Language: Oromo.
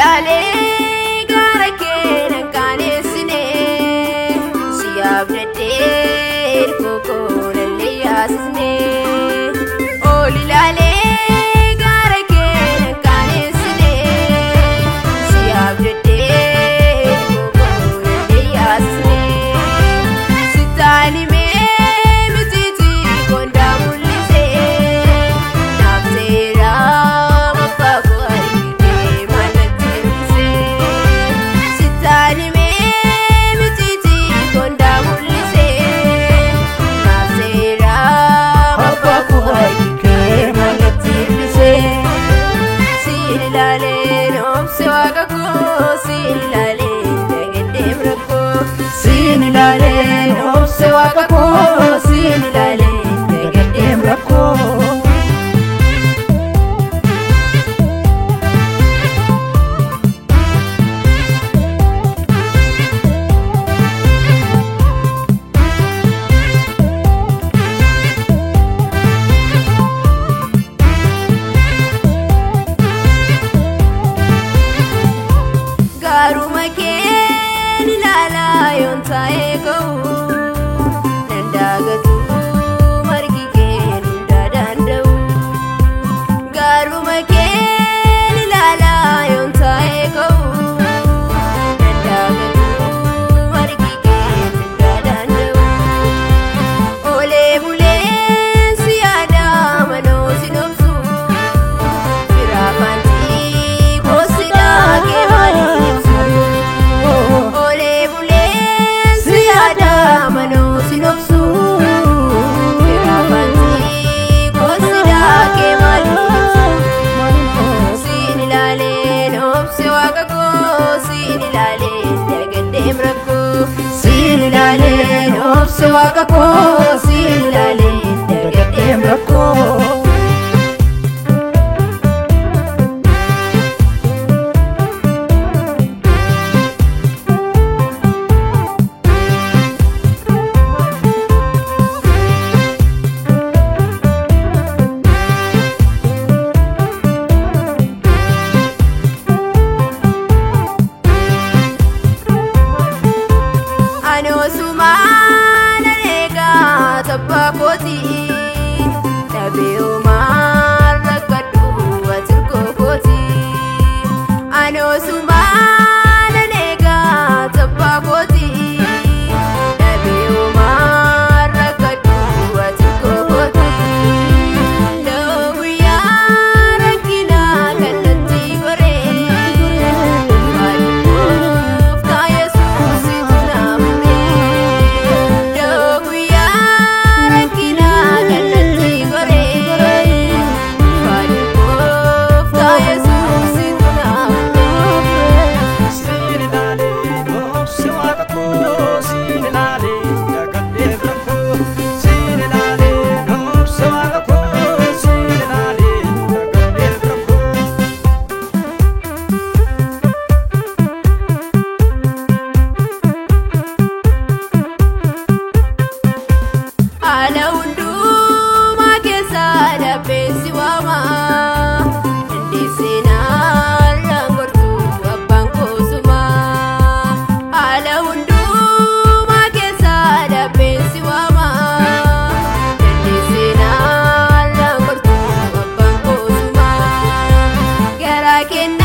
ilaalee gaara kee nan qaaneessine si abdaddee koo nan leeyyaasisne. Ol ilaalee gaara kee nan qaaneessine si abdaddee koo nan leeyyaasisne. Sittaani mee mitiiti kondaa mul'isee naaf seera maffaa koo argitee maalatti hir'isee. Sittaani mee mitiiti kondaa mul'isee naaf seera maffaa koo argitee maalatti hir'isee. Siin ilaaleen obse waaqa koo siin ilaaleen dagaddeem rakkoo. Siin ilaaleen obse waaqa koo siin ilaaleen dagaddeem rakkoo. Gaaruma keen ilaalaa yoon taa'ee ka'u nan daagatu margi keen hunda danda'u. Gaaruma keen ilaalaa yoon taa'ee ka'u nan daagatu margi keen hunda danda'u. Olee bulee si yaada manoo si dhomsu firaafantii koosidhaa kee maaliif ibsu? Olee bulee si yaada manoo si dhomsu firaafantii koosidhaa kee maaliif ibsu? Siin ilaaleen obse waaqa koo siin ilaaleen dagaddeem rakkoo. Siin ilaaleen obse waaqa koo siin ilaaleen dagaddeem rakkoo. Ani osumaan eegaa tabbaa kooti dhabee homaan rakkadhu ati kooti. Ani osumaan eegaa tabbaa kooti dhabee homaan rakkadhu ati kooti. Da'oo guyyaa rakkinaa kan natti goree gooftaa Yesuusitu na furee. Da'oo guyyaa rakkinaa kan natti goree gooftaa Yesuusitu na furee. Siin ilaalee obse waaqa koo siin ilaalee dagaddeef rakkoo. Siin ilaalee obse waaqa koo siin ilaalee dagaddeef rakkoo. Haala hundumaa keessaa dabbeen si waama. Dandeessee naarraan gortuu abbaan koosuma. Haala hundumaa keessaa dabbeen si waama. Dandeessee naarraan gortuu abbaan koosuma. Garaa kenna.